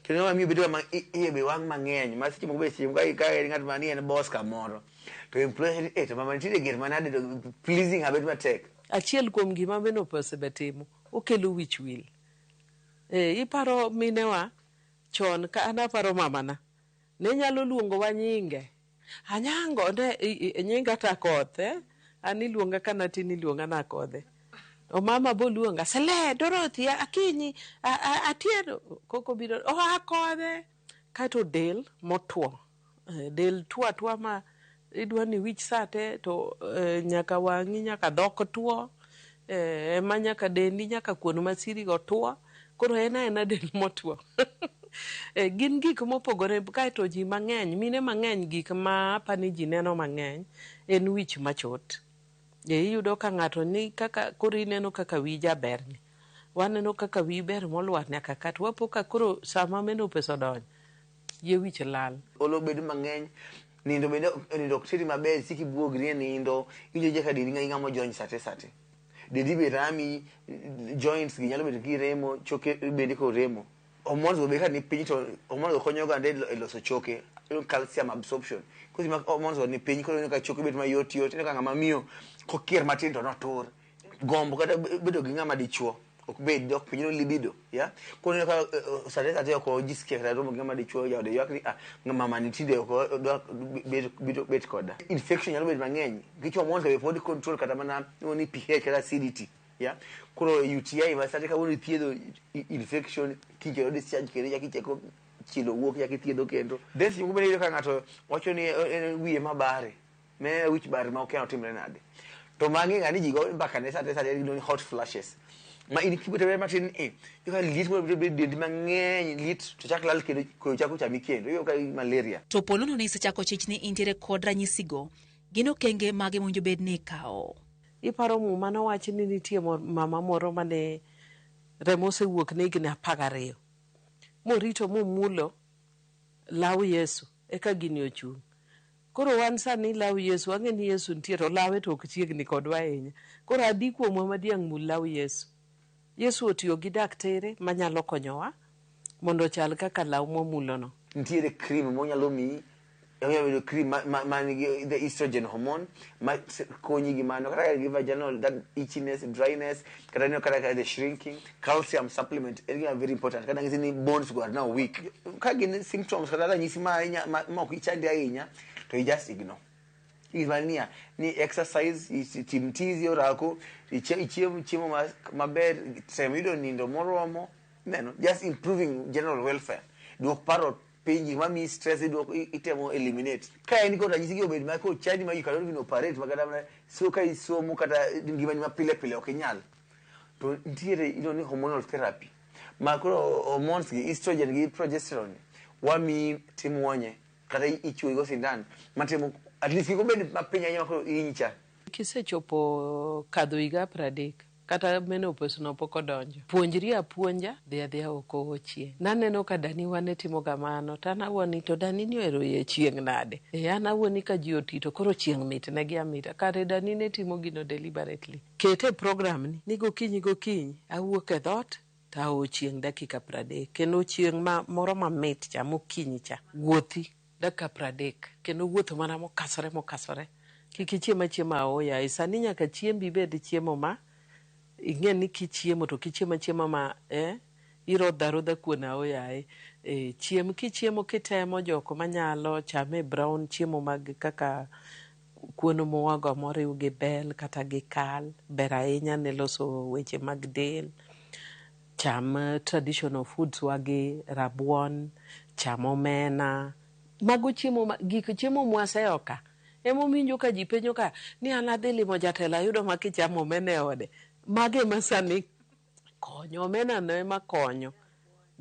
Kendo ng'ama miyo bedo kama iye be wang' mang'eny, ma seche moko be seche moko ka en ng'at ma ni en boss kamoro, to employer ni eh to mama nitiere gir manade to pleasing her bet matek. Achiel kuom gima menopause be timo, okelo wich wil. E, iparo minewa chon ka an aparo mamana, ne nyalo luongowa nyinge. Anyango ne nyinga Takoth, eh? An iluonga ka natin iluonga nakodhe. To mama boluonga, Sele, Dorothy, Akinyi, Atieno. Koko biro, oh, akodhe. Kaeto del motwo. Del two atwa ma idwa ni wich sate to nyaka wang'i nyaka dhok two. Ema nyaka dendi nyaka kuon masiri go two. Koro en aena del motwo. Gin gik mopogore kaeto ji mang'eny, mine mang'eny gik ma apani ji neno mang'eny en wich machot. Iyudo ka ng'ato ni kaka koro ineno kaka wiyi jaber ni. Waneno kaka wiyi ber molwar nyaka ka to wapo ka koro sama menopause odonjo, yie wich lal. Olo bedo mang'eny, nindo bende nindo ok teri maber, isiko ibuogri e nindo, iwinjo ka dendi ng'ama ojony sate sate. Dendi be rami, joints gi nyalo bedo kiremo, choke bende koremo. Hormones go be ka ni piny to hormones go konyo oganda e loso choke, calcium absorption. Kosi ma hormones go ni piny koro ineno ka choke bet mayot yot, ineno ka ng'ama miyo kokier matin to notur. Gombo kata bedo gi ng'ama dichuo ok bed dok piny no libido, ya. Koro ineno ka sate sate ok ojisikia kata romo gi ng'ama dichuo, jaode ywak ni ah mama ni tinde ok odwa bet bet koda. Infection nyalo bedo mang'eny, nikech hormones be pod control kata mana ni pH kata acidity. Ya koro UTI ma sate kawuono ithiedho infection kiny kendo discharge kendo ichako ichako chilo wuok ichako ithiedho kendo. Then seche moko bende iyudo ka ng'ato wacho ni en wiye mabare, me wich bar ma okia otimre nade. To mang'e ng'ani ji go mbaka ne sate sate giluongo ni hot flashes. Ma in kibet matin e, iyudo ka liet moro biro bedo dendi mang'eny, liet to chak lal kendo koyo chako chami kendo, iyudo ka malaria. To po nono ni isechako chich ni intiere kod ranyisigo, gin okenge mage mowinjo bed ni ikawo? Iparo muma nowachi ni nitie mama moro mane remo osewuok ne higni 12. Morito momulo law Yesu, eka gini ochung'. Koro wan sani law Yesu, wang'e ni Yesu nitie to lawe to ok chiegni kodwa ahinya. Koro adi kuomwa ma diang' mul law Yesu. Yesu otiyo gi daktere manyalo konyowa mondo ochal kaka law mwamulono. Nitiere cream monyalo miyi, onyalo bedo cream ma nigi the estrogen hormone ma konyi gi mano, kata gi vaginal that itchiness, dryness, kata neno kata the shrinking. Calcium supplement en gima very important, kata ng'isi ni bones go are now weak. Ka gin symptoms kata ranyisi ma ma ok ichandi ahinya, to you just ignore. Imania ni exercise, tim tizi orako, ichiem chiemo maber, tem yudo nindo moromo, neno, just improving general welfare. Duok paro piny, gik mamiyi stress iduok itemo eliminate. Ka en kod ranyisi gi obed ma kochandi ma you cannot even operate, ma kata mana so ka isomo kata ngimani ma pile pile ok inyal. To nitiere iluongo ni hormonal therapy. Ma koro hormones gi estrogen gi progesterone wamiyi timuonye kata ichuoyi go sindan matemo at least kik obed mapiny ahinya ma koro inyi cha. Kisechopo kadho higa 30 kata menopause no pok odonjo, puonjri apuonja, dhi adhiya oko go chieng'. Naneno ka daniwa ne timo kamano, to an awuon ni to dani ni ohero yie chieng' nade? E an awuon ni ka ji oti to koro chieng' mit negi amita. Kare dani ne timo gino deliberately. Kete e program ni, ni gokinyi gokinyi awuok e dhoot to ao chieng' dakika 30. Kendo chieng' ma moro mamit cha mokinyi cha, wuothi dakika 30. Kendo wuotho mana mokasore mokasore. Kik ichiem achiema aoyaye. Sani nyaka chiembi bed chiemo ma ing'e ni kichiemo to kichiemo achiema ma irodho arodha kuon aoyaye. Chiem kichiemo kitemo jok manyalo chame brown chiemo mag kaka kuon muogo moriw gi bel kata gi kal, ber ahinya ne loso weche mag del. Cham traditional foods wagi rabuon, cham omena. Mago chiemo ma, gik chiemo mwaseyo ka. Emomiyo ka ji penjo ka ni an adhi limo jatelo ayudo ma kichamo omena e ode. Mago ema sani konyo, omena no ema konyo.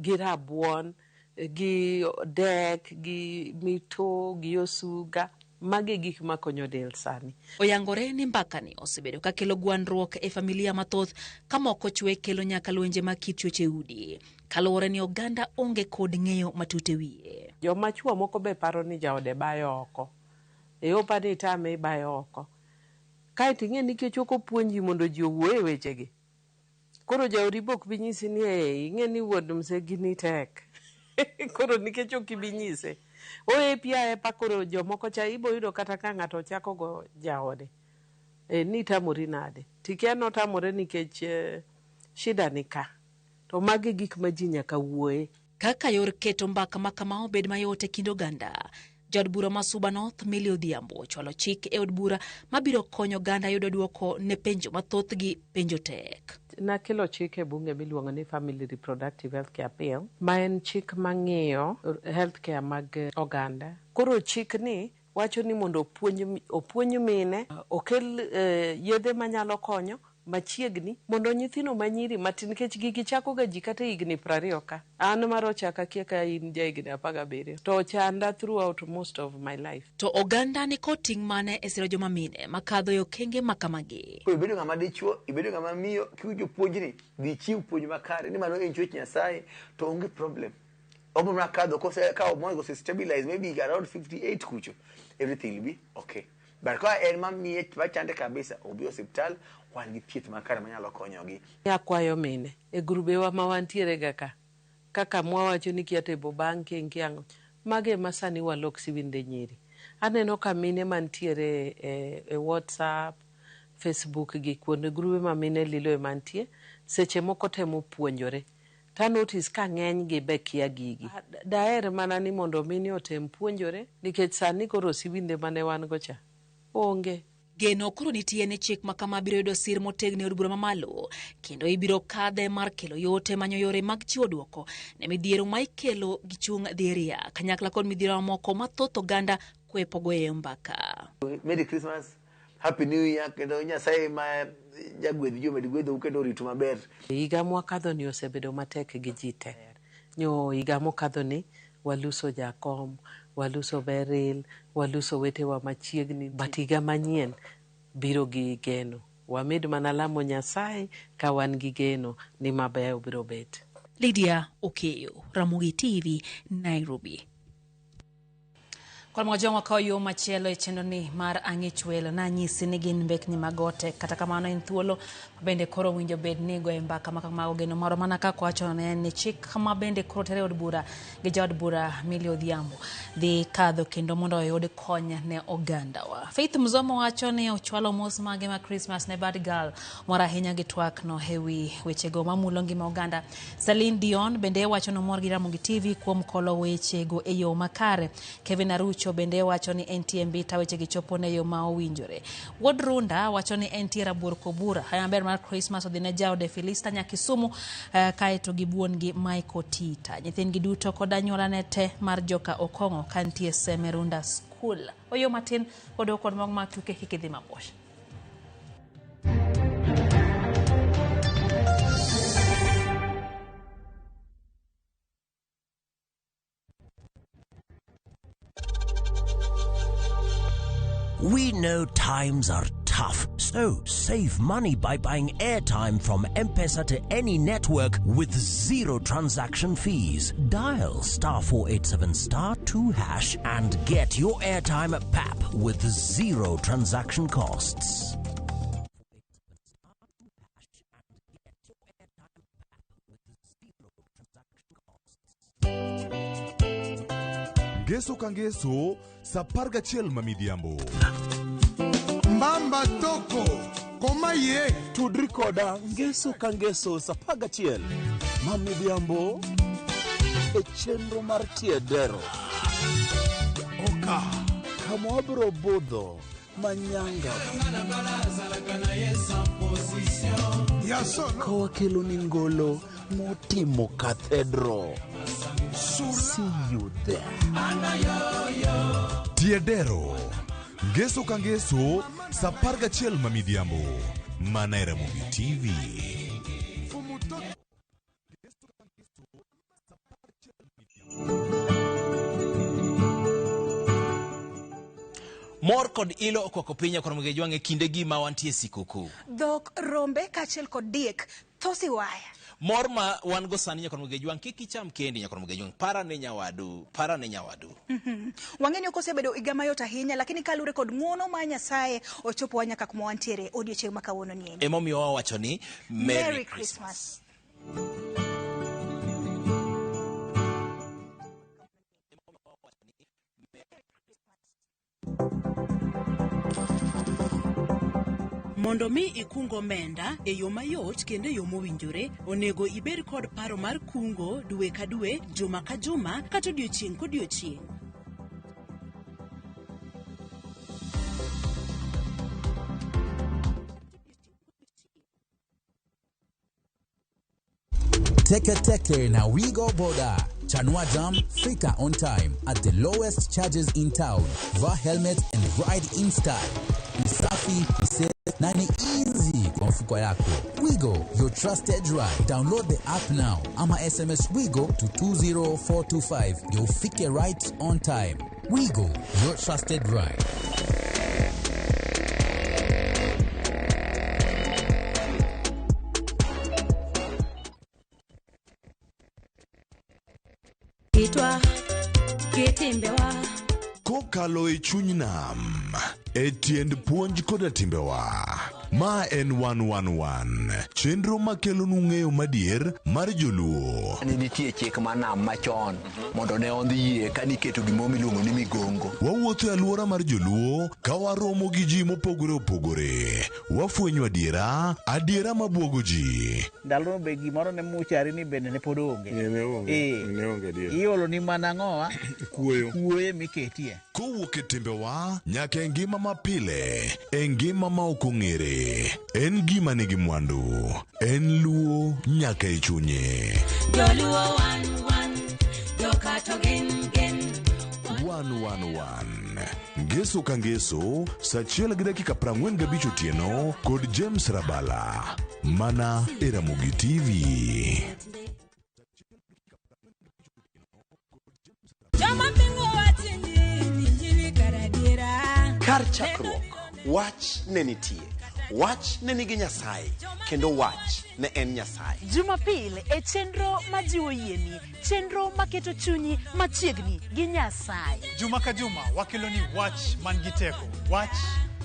Gi rabuon, gi dek, gi mito, gi osuga. Mago e gik makonyo del sani. Oyangore ni mbakani osebedo ka kelo gwandruok e familia mathoth ka moko chwe kelo nyaka lwenje mag kit chwech e udi. Kaluwore ni oganda onge kod ng'eyo matut e wiye. Joma chuo moko be paro ni jaode bayo oko. E opa ni itame ibayo oko. Kaeto ing'e nikech ok opuonji mondo ji owuo e wechegi. Koro jaodi be ok bi nyisi ni ing'e ni wuon mzee gini tek. Koro nikech ok ibi nyise. Oepi aepa koro jomoko cha ibo yudo kata ka ng'ato ochako go jaode. Ni itamori nade? Tikia notamore nikech shida ni ka. To magi gik ma ji nyaka wuoye. Kaka yor keto mbaka ma kama obed mayot e kind oganda. Jaod bura ma Suba North Millie Odhiambo ochwalo chik e od bura mabiro konyo oganda yudo duoko ne penjo mathoth gi penjo tek. Nakelo chik e bunge miluongo ni Family Reproductive Healthcare Bill, ma en chik mang'iyo healthcare mag oganda. Koro chik ni wacho ni mondo opuonj opuonj mine, okel yedhe manyalo konyo machiegni mondo nyithindo manyiri matin nikech gigi chako ga ji kata e higni 20 ka. An mar ochaka akia ka in ja higni 17 to ochanda throughout most of my life. To oganda ni kod ting' mane e siro joma mine makadho e okenge ma kamagi? Koro ibedo ng'ama dichuo, ibedo ng'ama miyo, kiwinjo puonjni, dhi ichiw puonj makare ni mano en chwech Nyasaye to onge problem. Obiro mana kadho kose ka hormones ose stabilize maybe around 58 kucho, everything will be okay. But ka en mamiye machande kabisa, obi osiptal, wan gi thieth makare manyalo konyogi. Akwayo mine e grubewa ma wantiere ga ka, kaka mwawacho ni kia table banking, kia ang'o, mago ema sani walok siwinde nyiri. Aneno ka mine mantiere e WhatsApp, Facebook gi kuonde grube ma mine lilo ema nitie, seche moko temo puonjore. To notice ka ng'eny gi be kia gigi. Daher mana ni mondo mine otem puonjore nikech sani koro siwinde mane wan go cha onge. Geno koro nitie ni chik ma kama biro yudo sir motegno e od bura mamalo kendo ibiro kadhe mar kelo yot e manyo yore mag chiwo duoko ne midhiero ma ikelo gi chung' dhiria kanyakla kod midhiero mamoko ma thoth oganda kwepo goyo mbaka. Merry Christmas, Happy New Year, kendo Nyasaye ma jagwedh ji omed gwedhou kendo oritu maber. Higa mwakadho ni osebedo matek gi ji te. Nyo higa mokadho ni waluso jakom, waluso Beryl, waluso wetewa machiegni, but higa manyien biro gi geno. Wamed mana lamo Nyasaye ka wan gi geno ni mabeyo biro bet. Lydia Okeyo, Ramogi TV, Nairobi. Kod mojong'o ka yo machielo e chenro ni mar ang'ich welo nanyisi ni gin mbekni mag ote kata kamano en thuolo bende koro winjo bed ni goyo mbaka ma kamago geno marwa mana kaka wacho ne en ni chik ma bende koro tere od bura gi jaod bura Millie Odhiambo dhi kadho kendo mondo oyud kony ne ogandawa. Faith Mzomo wacho ni ochwalo mos mage ma Christmas ne Bad Girl mor ahinya gi twak no ewi wechego mamulo ngima oganda. Celine Dion bende wacho nomor gi Ramogi TV kuom kolo wechego e yo makare. Kevin Arucho bende wacho ni entie mbita wechegi chopo ne yo ma owinjore. Wuod Runda wacho ni entie rabuor kobura. Haya maber mar Christmas odhi ne jaode Felista Nyakisumu kaeto gi buon gi Michael Tita. Nyithindgi duto kod anyuola ne te mar joka Okong'o kantie Semerunda School. Oyo matin odok kod moko mag tuke kik idhi mabor. We know times are tough, so save money by buying airtime from M-Pesa to any network with zero transaction fees. Dial *487*2# and get your airtime at PAP with zero transaction costs. Ngeso ka ngeso, sa 11 ma midhiambo. Mbamba toko, koma ye. Tudri koda ngeso ka ngeso sa 11 ma midhiambo e chenro mar Tiedero. Oka. Kama wabiro budho manyanga. Ka wakelo ni ngolo motimo cathedral. See you there. Tiedero. Ngeso ka ngeso, sa 11 ma midhiambo. Mana e Ramogi TV. Mor kod ilo okwako piny kod Ramogi Jwang' e kinde gi ma wantie sikuku. Dhok, rombe kaachiel kod diek, thosi waya. Mor ma wan go sani nyakor Ramogi Jwang' kik icham kendi nyakor Ramogi Jwang' para ne nyawadu, para ne nyawadu. Wang'e ni ok osebedo higa mayot ahinya, lakini kaluwore kod ng'uono ma Nyasaye ochopowa nyaka kuma wantiere odiochieng' ma kawuono ni endi. Emomiyo wawacho ni Merry Christmas. Mondo mi ikung omenda e yo mayot kendo e yo mowinjore, onego ibed kod paro mar kungo dwe ka dwe, juma ka juma, kata odiochieng' kodiochieng'. Teke Teke na Wigo Boda. Chanua Jam, fika on time at the lowest charges in town. Vaa helmet and ride in style. Ni safi, ni safe na ni easy kwa mfuko yako. Wigo, your trusted ride. Download the app now ama SMS Wigo to 20425 ndio ufike right on time. Wigo, your trusted ride. Kitwa kitimbewa Kokalo e chuny nam, e tiend puonj koda timbewa. Ma en 111, chenro makelonu ng'eyo madier mar joluo. Ne nitie chik mar nam machon mondo ne ondhi yie ka niketo gimoro miluongo ni migongo. Wawuotho e alwora mar joluo ka waromo gi ji mopogore opogore. Wafwenyo adiera, adiera mabuogo ji. Ndalono be gimoro ne muchari ni bende ne pod onge. Ne onge adier. Iolo ni mana ang'owa? Kuoyo. Kuoyo miketie. Kowuok e timbewa nyaka e ngima mapile, e ngima ma ok ong'ere. En gima nigi mwandu, en luo nyaka e chunye. Joluo wan wan jokato gin gin 111 Ngeso ka ngeso, saa achiel gi dakika 45 otieno kod James Rabala, mana e Ramogi TV. Joma pingo wach injili, injili kar adiera. Kar chakruok, wach ne nitie. Wach ne nigi Nyasaye, kendo wach ne en Nyasaye. Jumapil e chenro majiwo yieni, chenro maketo chunyi machiegni gi Nyasaye. Juma ka juma wakelo ni wach man gi teko, wach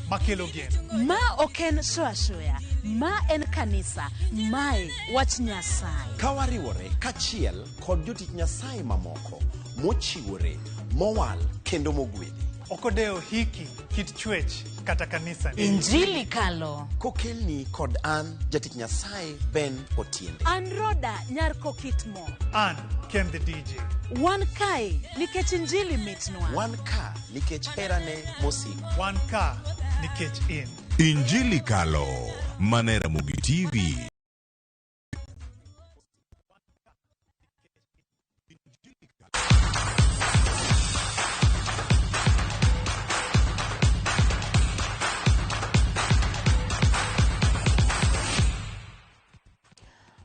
makelo geno. Ma ok en show ashoya, ma en kanisa, mae wach Nyasaye. Ka wariwore kachiel kod jotich Nyasaye mamoko mochiwore, mowal kendo mogwedhi. Ok odewo hiki, kit chwech kata kanisa. Injili kalo. Kokelni kod an jatich Nyasaye Ben Otiende. An Roda nyar Kokitmo. An Ken the DJ. Wan kae nikech injili mitnwa. Wan ka nikech herane mosiko. Wan ka nikech in. Injili kalo, mana e Ramogi TV.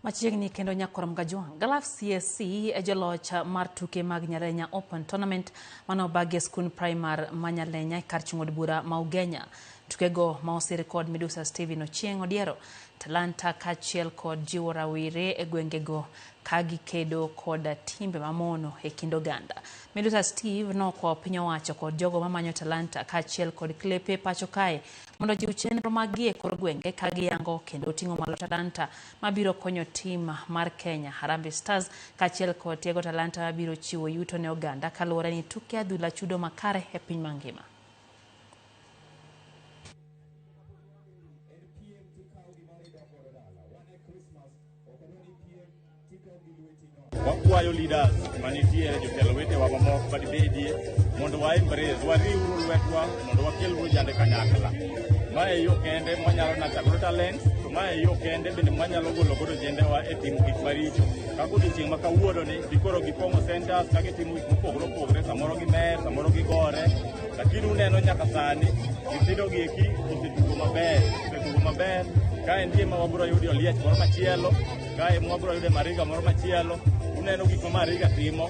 Machiegni kendo nyakorom Gajwang'. Galaf CSC e joloch mar tuke mag Nyalenya Open Tournament manobagi e skund primar ma Nyalenya e kar chung' od bura ma Ugenya. Tukego ma osir kod Midusa Steven Ochieng' Odiero, talanta kaachiel kod jiwo rawere e gwengego ka gikedo kod timbe mamono e kind oganda. Midusa Steve nokwayo piny owacho kod jogo mamanyo talanta kaachiel kod klepe pacho kae mondo ojiw chenro maggi e kor gwenge ka giyango kendo ting'o malo talanta mabiro konyo tim mar Kenya Harambee Stars kaachiel kod tiego talanta mabiro chiwo yuto ne oganda kaluwore ni tuke adhula chudo makare e piny mangima. Wakwayo leaders manitiere jotelo wetewa mamoko madibedie mondo wa embrace, wariwuru lwetwa mondo wakel ojande kanyakla. Mae yo kende mwanyalo nachagodo talent, to mae yo kende bende mwanyalo golo godo ojendewa e timo gik maricho. Kaka odiochieng' ma kawuono ni dikoro gipong'o centers ka gitimo gik mopogore opogore, samoro gimer, samoro gigore, lakini uneno nyaka sani nyithindo gi eki osetugo maber, osetugo maber. Kae nitie ma wabiro yudo oliech moro machielo, kae mwabiro yude Mariga moro machielo. Uneno gik ma Mariga timo,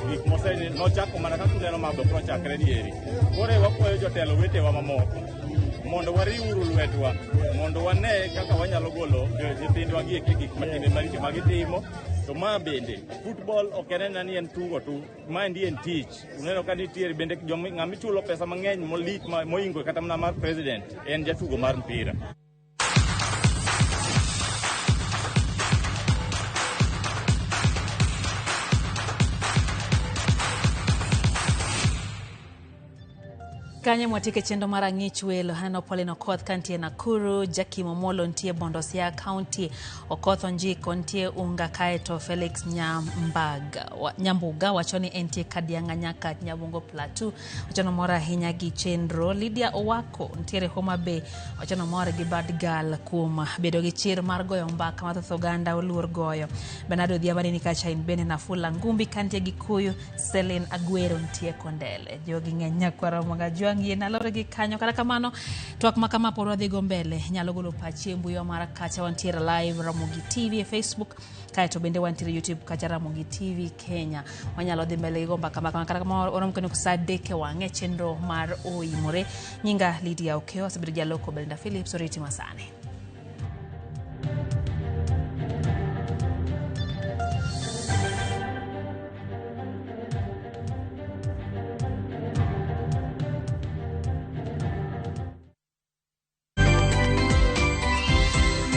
gik mose nochako mana kaka uneno ma be ochakre dieri. Koro wakwayo jotelo wetewa mamoko mondo wariwuru lwetwa mondo wane kaka wanyalo golo nyithindwa gi eki gik matimbe maricho ma gitimo. To ma bende football ok en ni en tugo tu, ma endi en tich. Uneno ka nitiere bende ng'ama ichulo pesa mang'eny molik moingo kata mana mar president en jatugo mar mpira. Kanyo mwatieke chenro mar ang'ich welo. Aneno Pauline Okoth ka nitie Nakuru, Jackie Momolo nitie Bondo Siaya County, Okoth Onjiko nitie Unga, kaeto Felix Nyambuga wacho ni entie Kadianga nyaka Nyabungo Plateau. Wacho ni omor ahinya gi chenro. Lydia Owako nitiere Homa Bay, wacho ni omor gi Bad Girl kuom bedo gi chir mar goyo mbaka ma thoth oganda oluor goyo. Bernardo Odhiambo ni kacha in bende Nafula Ngumbi ka nitie Gikuyu, Celine Aguero nitie Kondele. Jogi ng'eny nyakwara Moga Jwang' yie nalore gi kanyo. Kata kamano, twak ma kama pod wadhi go mbele. Nyalo golo pachi e mbui mar kacha wantiere live Ramogi TV e Facebook, kaeto bende wantiere YouTube kacha Ramogi TV Kenya. Wanyalo dhi mbele gi go mbaka ma kama. Kata kamano warom kendo saa 3 e wang'e chenro mar Oimore. Nyinga Lydia Okeyo, asebedo jaloko Belinda Phillips, oriti masani.